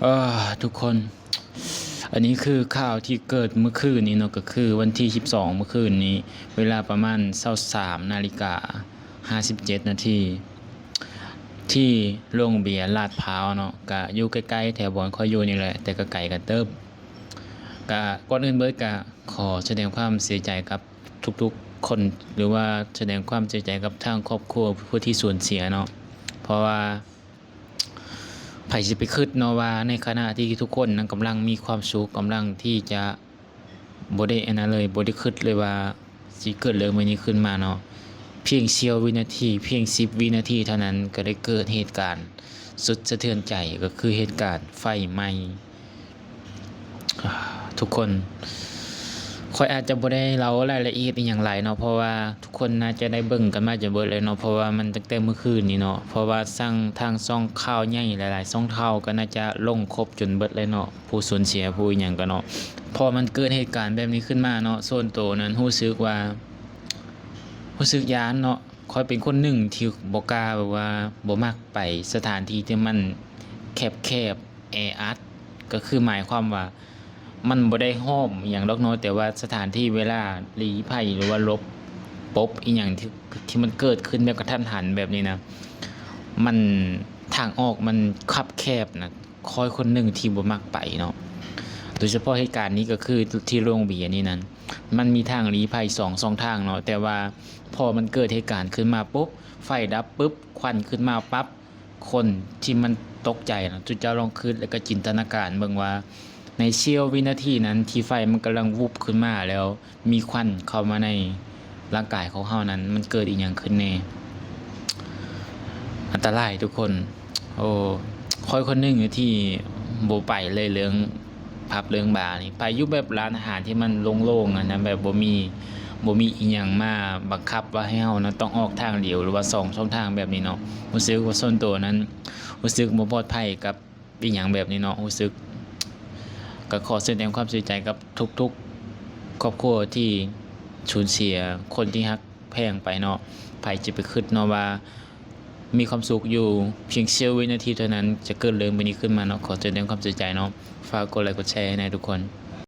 ເອີ ທຸກຄົນ ອັນນີ້ຄືຂ່າວທີ່ເກີດມື້ຄືນນີ້ເນາະ ກໍຄືວັນທີສິບສອງ ມື້ຄືນນີ້ ເວລາປະມານຊາວສາມນາລິກາຫ້າສິບເຈັດນາທີ ທີ່ໂຮງເບຍລາດພ້າວເນາະ ກະຢູ່ໃກ້ໆແຖວບ່ອນຂ້ອຍຢູ່ນີ້ແຫຼະ ແຕ່ກໍໄກກັນເຕີບ. ກະກ່ອນອື່ນເບີດກະຂໍສະແດງຄວາມເສຍໃຈກັບທຸກໆຄົນ ຫຼືວ່າສະແດງຄວາມເສຍໃຈກັບທາງຄອບຄົວຜູ້ທີ່ສູນເສຍເນາະ ເພາະວ່າ ໃຜຊິໄປຄິດເນາະວ່າ ໃນຂະນະທີ່ທຸກຄົນນັ້ນກຳລັງມີຄວາມສຸກ ກຳລັງທີ່ຈະບໍ່ໄດ້ອັນນັ້ນເລີຍ ບໍ່ໄດ້ຄິດເລີຍວ່າຊິເກີດເລື່ອງແບບນີ້ຂຶ້ນມາເນາະ ພຽງສ່ຽວວິນາທີ ພຽງສິບວິນາທີເທົ່ານັ້ນ ກໍໄດ້ເກີດເຫດການສຸດສະເທືອນໃຈ ກໍຄືເຫດການໄຟໄໝ້. ທຸກຄົນ ຂ້ອຍອາດຈະບໍ່ໄດ້ເລົ່າລາຍລະອຽດອີ່ຫຍັງຫຼາຍເນາະ ເພາະວ່າທຸກຄົນໜ້າຈະໄດ້ເບິ່ງກັນມາຈົນເບິດແລ້ວເນາະ ເພາະວ່າມັນຕັ້ງແຕ່ມື້ຄືນນີ້ເນາະ ເພາະວ່າທັງ ທັງຊ່ອງຂ່າວໃຫຍ່ຫຼາຍໆຊ່ອງຂ່າວກໍໜ້າຈະລົງຄົບຈົນເບິດແລ້ວເນາະ ຜູ້ສູນເສຍ ຜູ້ອີ່ຫຍັງກໍເນາະ ເພາະມັນເກີດເຫດການແບບນີ້ຂຶ້ນມາເນາະ. ສ່ວນໂຕນັ້ນຮູ້ສຶກວ່າ ຮູ້ສຶກຢ້ານເນາະ ຂ້ອຍເປັນຄົນໜຶ່ງທີ່ບໍ່ກ້າ ແບບວ່າບໍ່ມັກໄປສະຖານທີ່ທີ່ມັນແຄບໆ ແອອັດ ກໍຄືໝາຍຄວາມວ່າ ມັນບໍ່ໄດ້ຫ້ອມອີ່ຫຍັງດອກເນາະ ແຕ່ວ່າສະຖານທີ່ເວລາລີ້ໄພ ຫຼືວ່າຫຼົບປົບອີ່ຫຍັງທີ່ ທີ່ມັນເກີດຂຶ້ນແບບກະທັນຫັນແບບນີ້ນະ ມັນ ທາງອອກມັນຄັບແຄບນະ ຂ້ອຍຄົນໜຶ່ງທີ່ບໍ່ມັກໄປເນາະ ໂດຍສະເພາະເຫດການນີ້ກໍຄືທີ່ໂຮງເບຍນີ້ນັ້ນ ມັນມີທາງລີ້ໄພສອງຊ່ອງທາງເນາະ ແຕ່ວ່າພໍມັນເກີດເຫດການຂຶ້ນມາປຸບ ໄຟດັບປຶບ ຄວັນຂຶ້ນມາປັບ ຄົນທີ່ມັນຕົກໃຈນະ ຈຸເຈົ້າລອງຄິດ ແລ້ວກໍຈິນຕະນາການເບິ່ງວ່າ ໃນສ່ຽວວິນາທີນັ້ນທີ່ໄຟມັນກຳລັງວຸບຂຶ້ນມາແລ້ວ ມີຄວັນເຂົ້າມາໃນຮ່າງກາຍຂອງເຮົານັ້ນ ມັນເກີດອີ່ຫຍັງຂຶ້ນແດ່? ອັນຕະລາຍທຸກຄົນ. ໂອ້ ຂ້ອຍຄົນໜຶ່ງທີ່ບໍ່ໄປເລີຍເລື່ອງຜັບເລື່ອງບານີ້ ໄປຢູ່ແບບຮ້ານອາຫານທີ່ມັນໂລ່ງໆ ຫັ້ນນະ ແບບບໍ່ມີ ບໍ່ມີອີ່ຫຍັງມາບັງຄັບວ່າໃຫ້ເຮົານະຕ້ອງອອກທາງດຽວ ຫຼືວ່າສອງຊ່ອງທາງແບບນີ້ເນາະ. ຮູ້ສຶກວ່າສ່ວນໂຕນັ້ນ ຮູ້ສຶກບໍ່ປອດໄພກັບ ອີ່ຫຍັງແບບນີ້ເນາະ ຮູ້ສຶກ ກໍຂໍສະແດງຄວາມເສຍໃຈກັບທຸກໆຄອບຄົວທີ່ສູນເສຍຄົນທີ່ຮັກແພງໄປເນາະ. ໃຜຈະໄປຄິດເນາະວ່າ ມີຄວາມສຸກຢູ່ພຽງສ່ຽວວິນາທີເທົ່ານັ້ນ ຈະເກີດເລື່ອງແບບນີ້ຂຶ້ນມາເນາະ. ຂໍສະແດງຄວາມເສຍໃຈເນາະ. ຝາກກົດໄລກົດແຊໃຫ້ແດ່ທຸກຄົນ.